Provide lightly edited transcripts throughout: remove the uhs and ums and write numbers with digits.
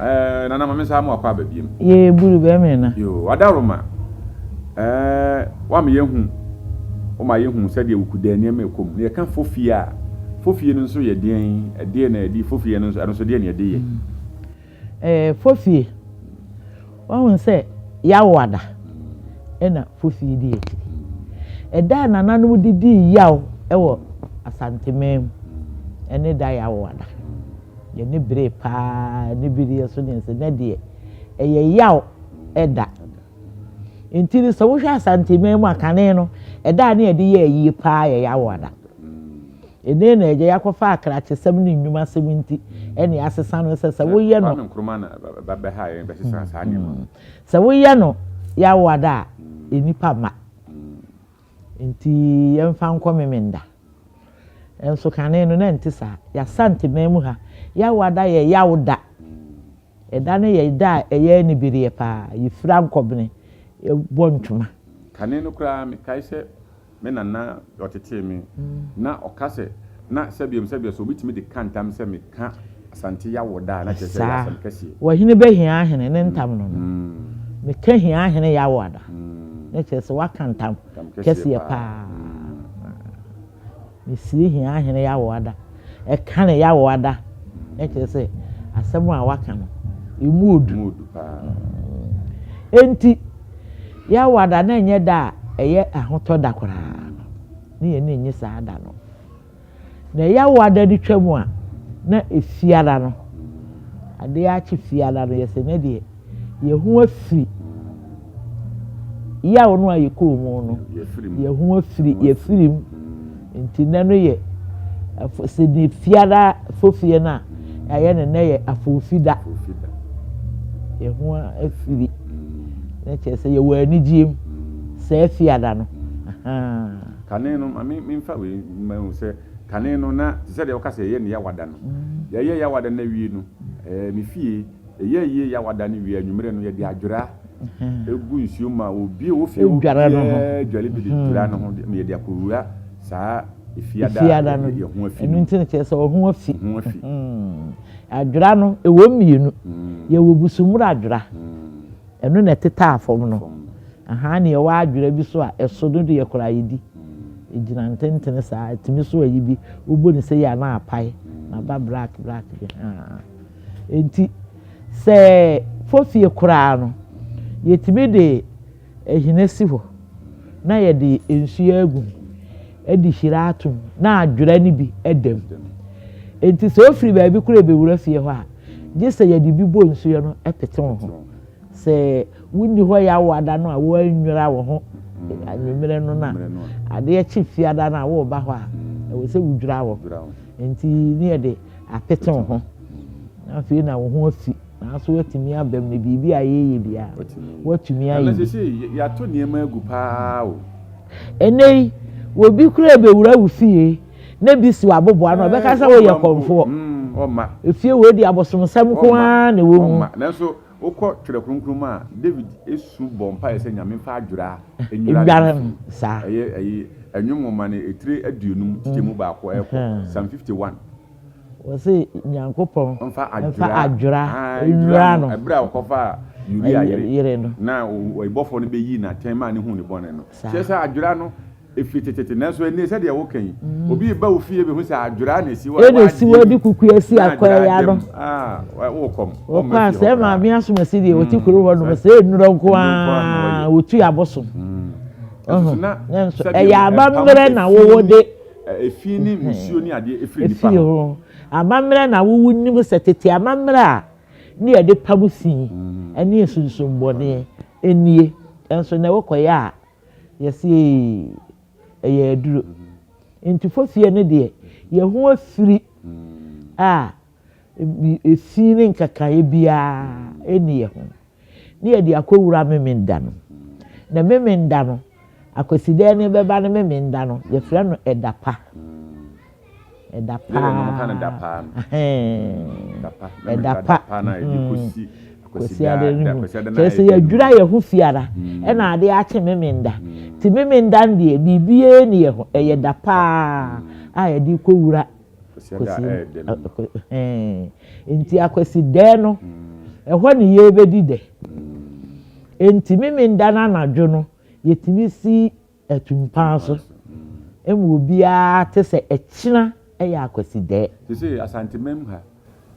Eh, nana ma me nsa mo akɔ aba biem. Yee buru bɛmɛ na. Yo, wadaroma. Eh, wa me yehu. Wo ma yehu sɛdeɛ wukuda nneɛma ɛkɔ mu. Na yɛka fofie a, fofie no nso yɛ deɛn? Ɛdeɛ na ɛdi fofie no nso, ɛno nso deɛ na yɛde yɛ? Eh, fofie. Wahu sɛ yaw ada ɛna fofie di akyiri. Ɛda a nananom de dii yaw ɛwɔ Asanteman mu ɛne da yaw ada. Yɛne bere paa ne bere so ne sɛ ne deɛ ɛyɛ yaw ɛda. Nti no sɛ wohwɛ Asanteman mu a kane no ɛda a ne yɛde yɛ ayie paa yɛ yaw ada. Ɛnɛ na ɛgya yɛakɔfa akrakyesɛm ne nnwumasɛm nti ɛne asesa no sɛ woyɛ no Kwame Nkrumah na bɛha yɛn bɛsesa saa nneɛma. Sɛ woyɛ no yaw ada a nnipa ma. Nti yɛmfa nkɔ Memenda. Nso kane no na nte saa. Yɛasanteman mu ha yaw ada yɛ yaw da. Ɛda no yɛ da a ɛyɛ anibereɛ paa. Yɛfira nkɔbene, yɛbɔ ntoma. Kane no koraa mekae sɛ me nana ɔtetee me na ɔka sɛ na sɛbiam sɛbia sɛ obitumi de ka ntam sɛ meka Asante yawo da a na kyerɛ sɛ ɛyɛ asɛm kɛseɛ. Wɔhene bɛhia ahene ne ntam no. Meka hia ahene yawo ada. Na kyerɛ sɛ waka ntam kɛseɛ paa. Mesie hia ahene yawo ada. Ɛka ne yawo ada. Na kyerɛ sɛ asɛm a waka no emu odu. Emu odu paa. Enti yawo ada na ɛnyɛ da a ɛyɛ ahotɔ da koraa. Ne yɛn ani nye saa da no. Na yawo ada no twam a na efiada no adeɛ akye fiada no yɛsɛ ne deɛ yɛho afiri yawo no a yɛkɔɔ mu no yɛho afiri yɛfiri mu. Nti nnɛ no yɛ sɛ ne fiada fofie no a ɛyɛ ne nnɛ yɛ afofi da. Yɛho afiri na kyerɛ sɛ yɛwɔ anigyeɛ mu saa fiada no. Kane no ma memfa wei mahu sɛ kane no na te sɛ deɛ wɔka sɛ yɛyɛ ne yawada no. Yɛyɛ yawada no awie no, me fie ɛyɛ yie yawada no wie anwummerɛ no yɛde adwera egu nsuo ma obi a wɔ fie hɔ biara dware bi de dwira ne ho ma yɛde akɔwura saa efiada no yɛ ho afi no. Ɛno nti no kyerɛ sɛ ɔho afi. Ho afi. Adwera no ɛwɔ mmienu. Yɛwɔ busumuru adwera. Ɛno na ɛtetaa fam no. Aha ne yɛwɔ adwera bi so a ɛso no deɛ koraa yɛdi. Ɛgyina ntentene saa ɛtumi so ayi bi wobɔ ne sɛ yɛ ana apae na ba black black bi. Nti sɛ fofie koraa no yɛtumi de ahina si hɔ na yɛde nsuo agu ɛde hyira atom na adwera no bi ɛda mu. Nti sɛ ofiri baabi koraa ebɛwura fie hɔ a gye sɛ yɛde bi bɔ nsuo no ɛpete wo ho. Sɛ wonni hɔ yɛ awo ada no a wɔanwira wo ho anwummerɛ no na adeɛ kye fiada no a wɔreba hɔ a ɛwɔ sɛ wodwira wo. Nti ne yɛde apete wo ho. Na afei na wo ho afi nanso watumi aba mu ne biribi a yɛyɛ biara watumi ayɛ bi. Sɛ yɛato nneɛma agu paa o. Ɛnɛ yi obi kura ebɛwura wo fie na bi si w'aboboa no ɔbɛka sɛ woyɛ kɔnfoɔ. Efie wei di abosomsɛm nko ara na ɛwɔ mu. Nanso wokɔ Twerɛ Kronkron mu a David esu bɔ mpaeɛ sɛ Nyame mfa adwera nnwira no saa. Ɛyɛ ɛyi ɛnwom nwoma no etire 50 kyekyɛmu 1 ɛkɔ Psalm 51. Wɔsi Nyankopɔn mfa adwera nnwira no. Ɛberɛ a wɔkɔfa Uria yere no na ɔbɔfoɔ no bɛyi n'atɛn maa ne hu ne bɔne no. Kyerɛ sɛ adwera no efiri tetete nanso ɛnɛ sɛdeɛ woka yi obi ba wo fie bɛhu sɛ adwera na esi hɔ a ɛna esi hɔ de kuku asi akɔɛ ya no. Wokɔm. Wɔkɔ a sɛ maame asomasi deɛ wɔte kuro hɔ nom sɛ nnuro nko ara wɔtu abosom. Nanso ɛyɛ amammerɛ na wɔwɔ de. Efi ne nsuo ne adeɛ efiri nipa ho. Amammerɛ na wɔwɔ nim sɛ tete amammerɛ a ne yɛde pam fi ɛne nsunsumbɔne nie nso na wɔkɔyɛ a yɛsi ɛyɛ aduro. Nti fofie no deɛ yɛho afiri a efi ne nkekaeɛ biara ɛni yɛ ho. Ne yɛde akɔwura Memenda no. Na Memenda no Akwasidan no bɛba no Memenda no yɛfrɛ no ɛda pa. Ɛda pa. Ɛda pa. Kwasiada no mu. Kyerɛ sɛ yɛadwira yɛn ho fiada ɛna adeɛ akye Memenda. Nti Memenda no deɛ biribiara nni yɛn ho, ɛyɛ da paa a yɛde rekɔwura Kwasi ɛhɛn. Nti Akwasidɛɛ no, ɛhɔ ne yɛrebɛdi dɛ. Nti Memenda no anadwo no, yɛtumi si Atumpan so ma obiara te sɛ ɛkyena yɛ Akwasidɛɛ. Seesei Asanteman mu ha,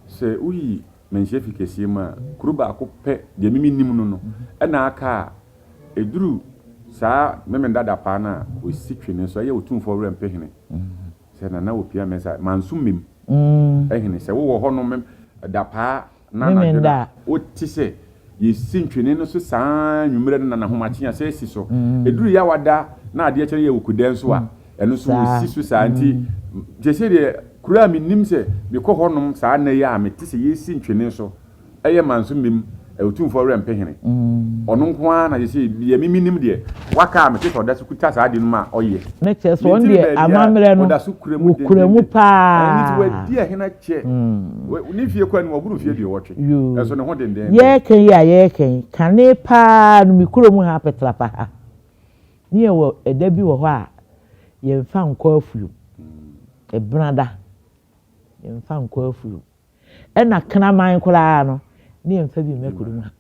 sɛ woyi Manhyia fi kɛseɛ mu a, kuro baako pɛ, deɛ me menim no no, ɛna aka a, ɛduru saa Memenda dapaa no a, wɔsi twene so, ɛyɛ Otumfoɔ Werɛmpehene, sɛ Nana Opia Mensah, Manso Mem hene, sɛ wowɔ hɔ nom dapaa Na anadwo no, wote sɛ yɛsi ntwene no so saa ara anwummerɛ no na n'ahomakye a sɛ asi so. Ɛduru Yawada na adeɛ kyɛ no yɛ Okudɛ nso a, ɛno nso wɔsi so saa. Nti seesei deɛ kuro a mennim sɛ mekɔ hɔnom saa nnɛ yi a mete sɛ yɛsi ntwene so yɛ Manso Mmem, Otumfoɔ Werɛmpehene. Ɔno nko ara na seesei deɛ me menim deɛ waka a mete sɛ ɔda so kuta saa adeɛ no mu a ɔyɛ. Na kyerɛ sɛ ɔno deɛ amammerɛ no wɔkura mu paa. Nti wadi ɛhene akyɛ. Ne mfie kɔ anim, ɔboro mfie aduɔwɔtwe. Ɛso ne ho dendenden. Yɛreka yi a yɛreka yi, kane paa no me kurom ha Petrapa ha, ne yɛwɔ ɛda bi wɔ hɔ a yɛmfa nkɔ afuom. Ɛbenada, yɛmfa nkɔ afuom. Ɛna kraman koraa no, ne yɛmfa bi mma kurom ha.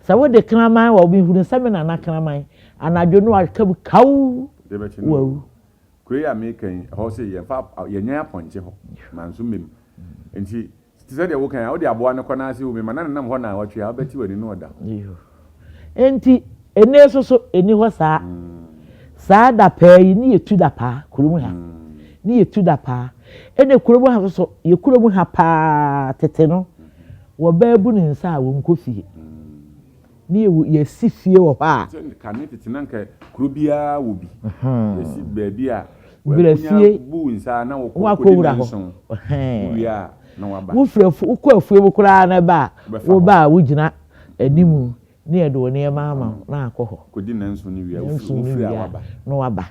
Sɛ wode kraman wɔ, mehunu sɛ me nana kraman, anadwo no aka mu kaw, wawu. Kuro yi a meka yi, ɛhɔ se yɛmfa, yɛnyɛn apɔnkye hɔ, manso mmem. Nti, te sɛ deɛ woka yi a, wode aboa no kɔ n'ase wo mema na nenam hɔ naawɔtwe a, wobɛte w'ani na ɔda hɔ. Enti, ɛnnɛ nso so, ɛnni hɔ saa. Saa dapaa yi, ne yɛtu dapaa, kurom ha. Ne yɛtu dapaa. Ɛna kurom ha nso so, yɛ kurom ha paa tete no, wɔbaa bu ne nsa a, wɔnkɔ fie. Ne yɛwɔ, yɛasi fie wɔ hɔ a. Sɛ kane tete na nka kuro biara wɔ bi. Yɛsi baabi a, Brɛ fie, bu nsa na wɔkɔ na kɔdi wakɔwura hɔ. nanson. Wowie a, na waba. Wofiri afu, wokɔ afuo mu koraa na ɛba a, Wobɛfa hɔ. woba a wogyina anim ne yɛde wo nneɛma ama wo na akɔ hɔ. Kɔdi nanson no wie a, Nanson no wofiri wie a a, waba. na waba.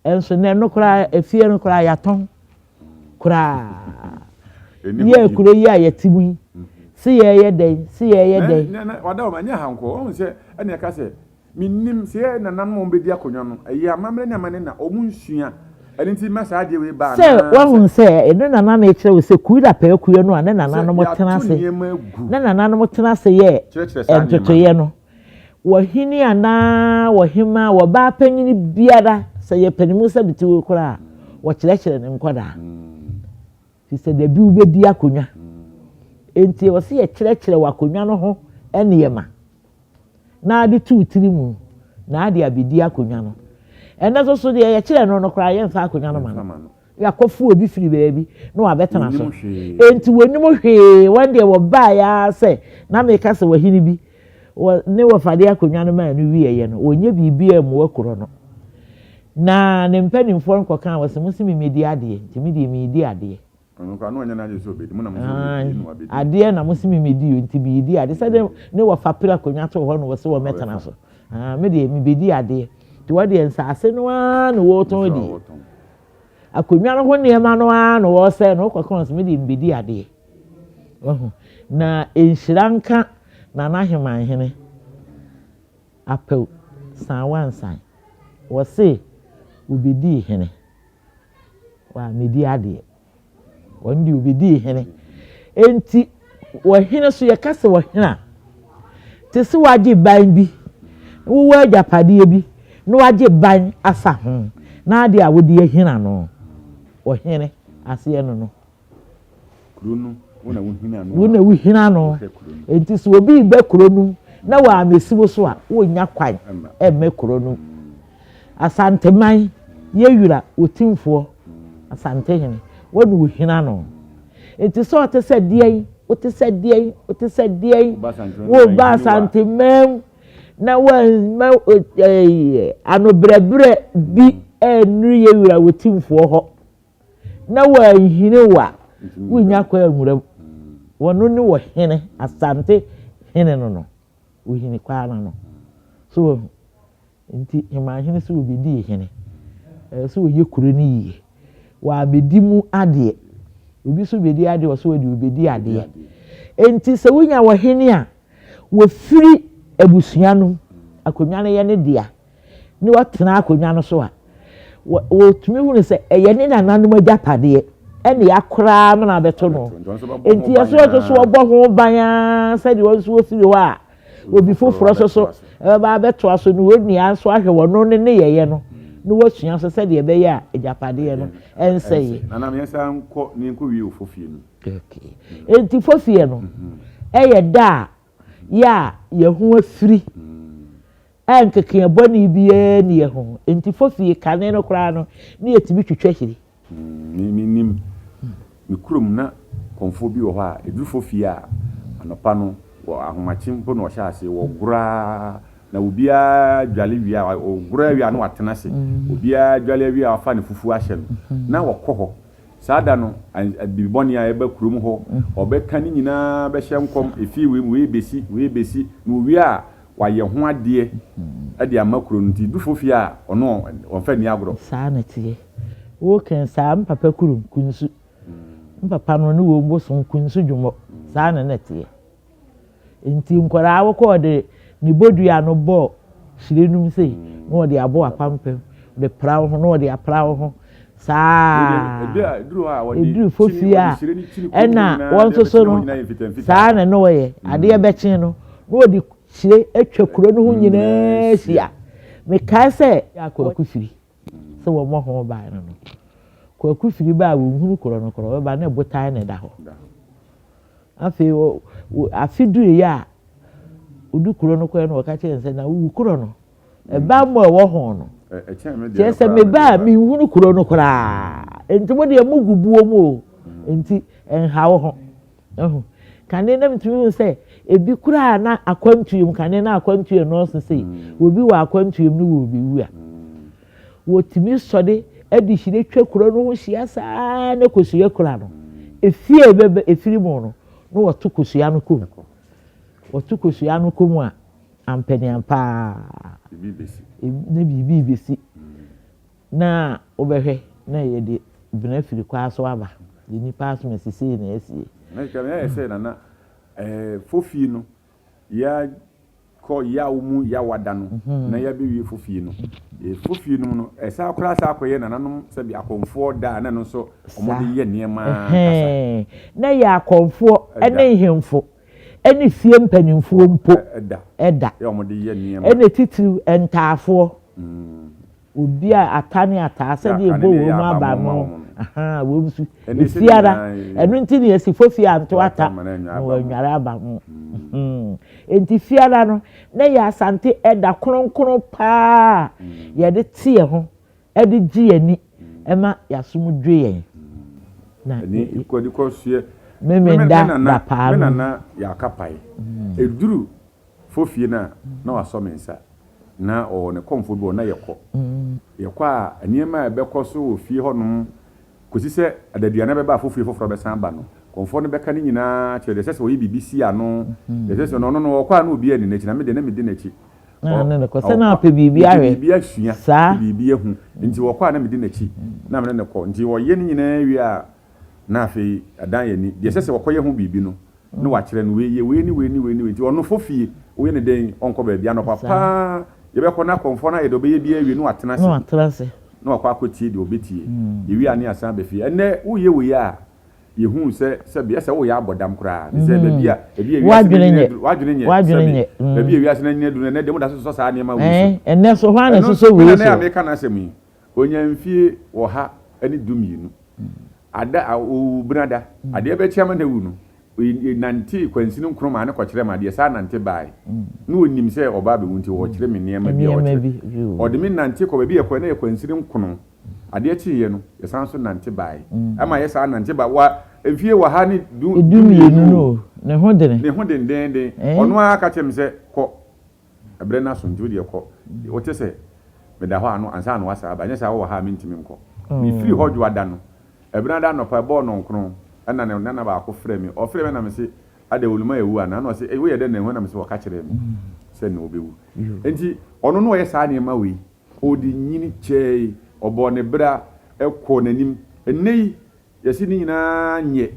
Nso nnɛ no koraa, efie no koraa yɛatɔn koraa. Ɛnni hɔ Yɛ bio. kuro yi a yɛte mu yi, se yɛyɛ dɛn, se yɛyɛ dɛn. Na, na, wada hɔ ma, ɛnyɛ ha nko. Woahu sɛ, ɛna ɛka sɛ, Mennim sɛ yɛn nananom a wɔbɛdi akonnwa no, ɛyɛ amammerɛ ne amanne na wɔnsua. Ɛno nti mma saa adeɛ wei ba Sɛ anaa woahu sɛ. sɛ, ɛno na na mekyerɛ wo sɛ Kuda Pɛɛkuɛ no a ne Sɛ nananom tena yɛato ase, nneɛma agu. ne nananom tena ase yɛɛ Kyerɛkyerɛ saa nneɛma no. ntotoeɛ no, Ɔhene anaa ɔhemmaa, ɔbaa panyin biara, sɛ yɛ panimu sɛ mete wo koraa a, wɔkyerɛkyerɛ ne nkwadaa. Fi sɛ dabi wobɛdi akonnwa. Enti ɛwɔ sɛ yɛkyerɛkyerɛ wɔ akonnwa no ho nneɛma na ade to wo tiri mu na ade abɛdi akonnwa no. Ɛnɛ nso so deɛ yɛkyerɛ no no koraa yɛmfa akonnwa no ma no. Yɛakɔfo obi firi baabi na wabɛtena so. Enti wɔnnim hwee, wɔn deɛ wɔbaeɛ ara sɛ, na meka sɛ ɔhene bi, wɔ ne wɔfa de akonnwa no maa no wieeɛ no, wɔnyɛ biribiara mmoa kuro no. Na ne mpanimfoɔ no kɔkaa wɔ sɛ, mo se memmɛdi adeɛ, nti me deɛ meredi adeɛ. Ɔno koraa na ɔnyɛ n'adwene sɛ ɔbɛdi, mo na mo se ɔbɛdi na wabɛdi. Adeɛ na mo se memmɛdi o, nti meredi adeɛ. Sɛdeɛ ne wɔfa pere akonnwa too hɔ no wɔ se wɔmmɛtena so. Me deɛ mebɛdi adeɛ. Nti wɔn deɛ nsaase no ara na wɔretɔn die. Akonnwa no ho nneɛma no ara na wɔresɛe no, wokɔka wɔn sɛ me deɛ mebɛdi adeɛ. Wahu? Na nhyira nka Nana Hemanhene Apawu San Wansan. Wɔse wɔbɛdii hene. Wammɛdi adeɛ. Wɔn deɛ ɔbɛdii hene. Enti ɔhene so yɛka sɛ ɔhene a, te sɛ wagye ban bi, wowɔ agyapadeɛ bi na wagye ban afa ho na adeɛ a wode ahina no, ɔhene aseɛ no no. Kuro no, wo na wohina no. Wo na wohina no. Enti sɛ obi reba kuro no mu na wammɛsi wo so a, wonnya kwan mma kuro no mu. Asanteman yɛ wira otimfoɔ, Asantehene, wo na wohina no. Enti sɛ ɔte sɛ deɛn, wote sɛ deɛn, wote sɛ deɛn, woba Asanteman mu na woamma anobrɛbrɛ bi annuru yɛ wira otimfoɔ hɔ na wɔanhini wo a, wonnya kwan nwura mu. Wɔno ne ɔhene, Asante hene no no, ohini kwan no ano. So wahu? Nti Hemanhene sɛ ɔbɛdii hene, ɛsɛ sɛ ɔyɛ kuro no yie. Wabɛdi mu adeɛ. Obi nso bɛdi adeɛ, ɔsɛ ɔde ɔbɛdi adeɛ. Enti sɛ wonya ɔhene a wɔfiri abusua no mu, akonnwa no yɛ ne dea, na ɔtena akonnwa no so a, wɔtumi hunu sɛ ɛyɛ ne nananom agyapadeɛ ɛna yɛakora ama no abɛto no. Enti ɛsɛ ɔso so ɔbɔ ho ban ara sɛdeɛ ɔno nso ɔfiri hɔ a obi foforɔ nso so ɛbɛba abɛtoa so na wɔn nua nso ahwɛ wɔn ne nneyɛeɛ no na wɔasua so sɛdeɛ ɛbɛyɛ a agyapadeɛ no ɛnsɛeɛ. Nana yɛnsan nkɔ na yɛnkɔwie wɔ fofie no. Okay. Enti fofie no ɛyɛ da a yɛ a yɛn ho afiri a nkekea bɔne biara nni yɛn ho. Enti fofie kane no koraa no ne yɛtumi twitwa hyiri. Me menim me kurom na kɔmfoɔ bi wɔ hɔ a ɛduru fofie a anɔpa no wɔ ahomakye mpo na ɔhyɛ aseɛ wɔgorɔ ara na obiara dwale wie a ɔgorɔ awie a na watena ase obiara dwale awie a wafa ne fufuo ahyɛ no na wɔkɔ hɔ Saa da no, biribi bɔne a ɛba kurom hɔ, ɔbɛka ne nyinaa bɛhyɛ nkɔm, efie wei mu, wei bɛsi, wei bɛsi, na owie a, wayɛ ho adeɛ de ama kuro no. Nti du fie a, ɔno ɔmfa nni agorɔ. Saa na ɛteɛ. Woken saa, me papa kurom, Kunsu. Me papa no, ɔne wɔn bosom, Kunsu Dwomɔ. Saa na na ɛteɛ. Enti nkwadaa wokɔ ɔde ne bodua no bɔ hyire no mu sei na ɔde abɔ w'apampam, ɔde pra wo ho na ɔde apra wo ho saa. Ɛduru fofie a ɛna wɔn nso so no saa na na ɔyɛ. Adeɛ bɛkye no na ɔde hyire atwa kuro no ho nyinaa ahyia. Mekae sɛ Kwaku firi sɛ wɔmmɔ ho ban no no, Kwaku firi ba a wɔnhunu korɔ no korɔ ɔbɛba na botan na ɛda hɔ. Afei wɔ wɔ afe duruiɛ a, ɔdu kuro no kɔɛ no wɔka kyerɛ no sɛ na wo kuro no, ɛbammɔ a ɛwɔ ho no, kyerɛ sɛ meba a menhunu kuro no koraa, nti mo deɛ mogu buo mu o, nti ɛnha wo ho. Ahu. Kane na metumi hu sɛ ebi koraa na akwantuo mu, kane na akwantuo nnɔɔso sei, obi wɔ akwantuo mu no wɔ obi wu a. Wɔtumi sɔre de hyire twa kuro no ho hyia saa ara na kosua kura no. Efie a ɛbɛba efiri mu no, na wɔto kosua no kɔ mu. Wɔto kosua no kɔ mu a, ampaniampa ara na biribi rebɛsi. Na wobɛhwɛ na yɛde bena firi kwaa so aba. Deɛ nnipa asom asi sei na asie. Na ɛyɛ sɛ nana ɛɛ fofie no yɛ kɔ yaw mu yawada no na yɛabɛwie fofie no. Fofie no mu no, ɛsan koraa san akɔyɛ nananom sɛbi akɔmfoɔ da a na ɛno nso wɔde yɛ nneɛma ankasa. Na ɛyɛ akɔmfoɔ ne nhemfo ne fie mpanimfoɔ mpo da. Yɛ wɔde yɛ nneɛma. Ɛna titiriw ntaafoɔ. Obi a ata ne ataa sɛdeɛ ɛbɔ wɔn mu aba no, ahaa, wɔn nso, ɛsi ara. Ɛno nti na yɛsi fofie anto ata na wɔanware aba ho. Enti fiara no, na ɛyɛ Asante ɛda kronkron paa a yɛde te yɛn ho, de gye yɛn ani, ɛma yɛn asom dwo yɛn. Na Memenda da paa no. Me nana yɛ akapae. Ɛduru Fofie no a, na wasɔ me nsa. Na ɔwɔ ne kɔmfoɔ bi wɔ hɔ, na yɛkɔ. Yɛkɔ a, nneɛma a ɛbɛkɔ so wɔ fie hɔnom kɔsi sɛ adaduanan bɛba a fofie foforɔ bɛsan aba no, kɔmfoɔ no bɛka ne nyinaa akyerɛ deɛ ɛsɛ sɛ ɔyɛ biribi si ano, deɛ ɛsɛ sɛ, na ɔno no ɔkɔ a na obiara nni n'akyi, na me deɛ na medi n'akyi. Na ɔne no kɔ, sɛ na ɔpɛ biribi ahwɛ. Mepɛ biribi asua, pɛ biribi ahu. Nti ɔkɔ a na medi n'akyi, na me ne no kɔ. Nti ɔyɛ ne nyinaa wie a, na afei adan yɛn ani. Deɛ ɛsɛ sɛ ɔkɔyɛ ho biribi no, na wakyerɛ no wei yɛ wei ne wei ne wei ne wei nti ɔno fɔ fie woyɛ no dɛn ɔnkɔ baabi anɔpa paa yɛbɛkɔ na akɔmfoɔ no ayɛ deɛ ɔbɛyɛ biara awie na watena ase na watena ase na wakɔ akɔtie deɛ ɔbɛtie yɛwie a ne yɛasan aba fie ɛnnɛ woyɛ wei a yɛhu sɛ sɛbi ɛsɛ woyɛ abɔdam koraa te sɛ baabi a ebi a wiase no anyini aduru w'adwene nyɛ sɛbi baabi a wiase no anyini aduru no ɛnnɛ deɛ moda so sosɔ saa nneɛma wei so ɛnnɛ so hwan na ɛsosɔ wei so ɛno na meka n'asɛm yi ɔnya mfie 112 Ada a ɔwu benada, adeɛ bɛkye ama no awu no, ɔnantee kwansini nkron maa no kɔkyerɛɛ me adeɛ, saa nante baeɛ. Na ɔnim sɛ ɔba abɛwu nti ɔrekyerɛ me nneɛma bi a ɔkyerɛ. Ɔde me nante kɔ baabi a yɛkɔeɛ na yɛ kwansini nkono. Adeɛ kyeeɛ no, yɛsan nso nante baeɛ. Ɛma yɛsan nante ba wa mfie 112 o. Ne ho dene. Ne ho dendeenden. Ɔno ara ka kyerɛɛ me sɛ, kɔ. Ɛberɛ no aso nti wo deɛ kɔ. Wote sɛ meda hɔ a no ansa na woasan aba, anyɛ saa wowɔ ha a mentumi nkɔ. Mefiri hɔ Dwoada no, Ɛbenada anɔpa ɛbɔɔ nnɔnkron ɛna ne nana baako frɛɛ me. Ɔfrɛɛ me ɛna mese, Adɛn Oluma awu anaa? Ɛna ɔse, Ei woyɛ dɛn na ahu? Ɛna mese, Wɔka kyerɛɛ me sɛ nnɛ ɔbɛwu. Nti ɔno na ɔyɛ saa nneɛma wei. Ɔde nyini kyɛɛe, ɔbɔɔ ne bra kɔɔ n'anim. Ɛnnɛ yi Yɛse ne nyinaa nyɛ.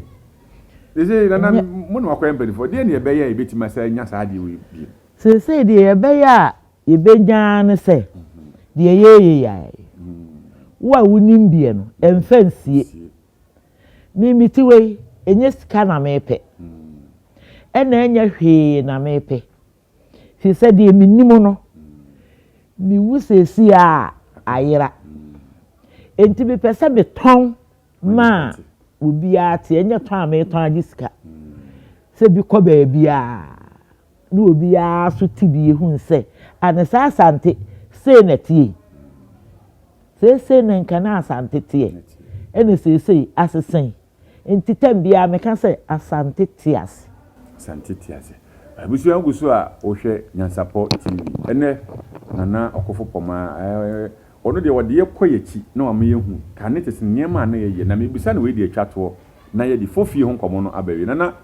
Seesei nana mo na wakɔyɛ mpanimfoɔ, deɛ ne yɛbɛyɛ a yɛbɛtumi asa anya saa adeɛ wei bio? Seesei deɛ yɛbɛyɛ a yɛbɛnya ara ne sɛ, deɛ yɛyɛ yi ara yi, wo a wonim deɛ no, ɛmfa nsie. Me mete wei, ɛnyɛ sika na mepɛ, ɛna ɛnyɛ hwee na mepɛ, firi sɛ deɛ menim no, mewu seesei a ayera. Enti mepɛ sɛ metɔn ma obiara te, ɛnyɛ tɔn a metɔn agye sika. Sɛ bi kɔ baabiara na obiara so te bi ehunu sɛ, ane saa Asante sei na ɛteɛ yi. Seesei na nka na Asante teɛ, ɛna seesei asesa yi. Nti tɛm biara meka sɛ Asante te ase. Asante te ase. Abusua wogu so a wohwɛ Nyansapɔ TV. Ɛnɛ Nana Ɔkofo Pɔmaa ɔno deɛ ɔde yɛ kɔ yɛkyi na wama yɛhu kane tete nneɛma a na yɛyɛ. Na mebisa no wei deɛ atwa toɔ na yɛde fofie ho nkɔmmɔ no aba awie. Nana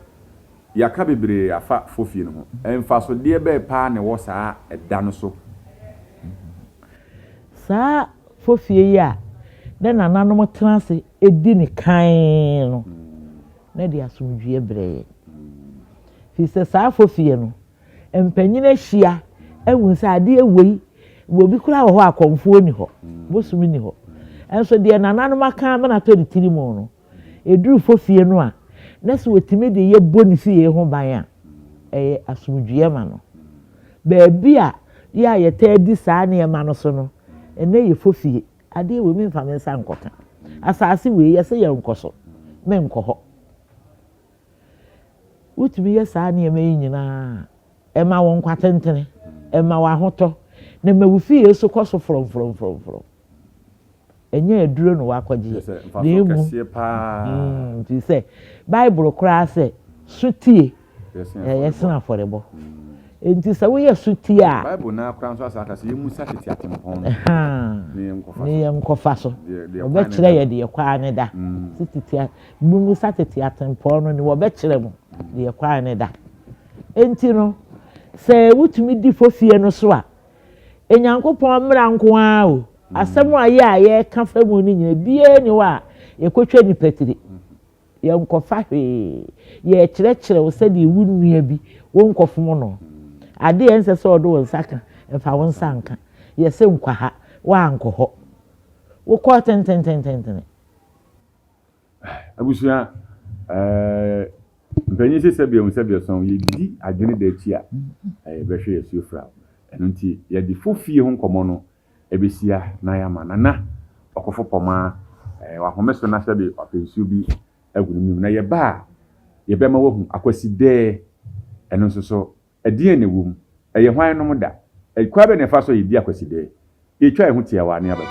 yɛaka bebree afa fofie no ho. Mfasodeɛ bɛɛ paa na ɛwɔ saa ɛda no so? Saa fofie yi a na nananom tena ase di no kann no, na ɛde asomdwoeɛ brɛ yɛn. Firi sɛ saa fofie no, mpanyin ahyia ahu sɛ adeɛ wei, obi koraa wɔ hɔ a akɔmfoɔ nni hɔ, bosom nni hɔ. Nso deɛ nananom aka ama no atɔ ne tiri mu no, ɛduru fofie no a, na sɛ wɔtumi de yɛ bɔ ne fie ho ban a, ɛyɛ asomdwoeɛ ma no. Baabi a yɛ a yɛtaa di saa nneɛma no so no, ɛnnɛ yɛ fofie. Adeɛ wei memfa me nsa nkɔka. Asase wei yɛse yɛnkɔ so, menkɔ hɔ. Wotumi yɛ saa nneɛma yi nyinaa a, ɛma wo nkwa tentene, ɛma wo ahotɔ, na ɛma wo fie so kɔ so frɔmfrɔmfrɔmfrɔm. Ɛnyɛ aduro na woakɔgyeɛ, na mmom ɛfiri sɛ Bible koraa sɛ sotie ɛyɛ sene afɔrebɔ. Enti sɛ woyɛ sotie a. Bible no ara koraa nso asan aka sɛ yɛmmusa tete atempɔn no na yɛnkɔfa so. Wɔbɛkyerɛ yɛ deɛ kwan no da. Sɛ tete mmusa tete atempɔn no ne wɔbɛkyerɛ mo deɛ kwan no da. Enti no, sɛ wotumi di fofie no so a, Nyankopɔn mmara nko ara o, asɛm a yɛ a yɛreka fa mu no nyina, biara nni hɔ a yɛkɔtwa nnipa tiri. Yɛnkɔfa hwee. Yɛrekyerɛkyerɛ wo sɛdeɛ wo nua bi, wonkɔfom no. Adeɛ a ɛnsɛ sɛ ɔde wo nsa ka, mfa wo nsa nka. Yɛse nkɔ ha, woankɔ hɔ. Wokɔɔ tententententene. Abusua, eh, mpanyin se sɛbi ehu sɛbi ɛsɔn, yɛdi adwene da akyi a, yɛbɛhwɛ yɛn asuo fra. Ɛno nti, yɛde fofie ho nkɔmmɔ no ɛbɛsia na yɛama Nana Ɔkofo Pɔmaa eh, wahome so na sɛbi wapɛ nsuo bi agu ne menem. Na yɛba a, yɛbɛma wahu Akwasidɛɛ, ɛno nso so, ɛdeɛn na ɛwɔ mu? Ɛyɛ hwan nom da? Kwan bɛn na yɛfa so a yɛdi Akwasidɛɛ? Yɛtwa yɛn ho tiawa ne aba bɛsi.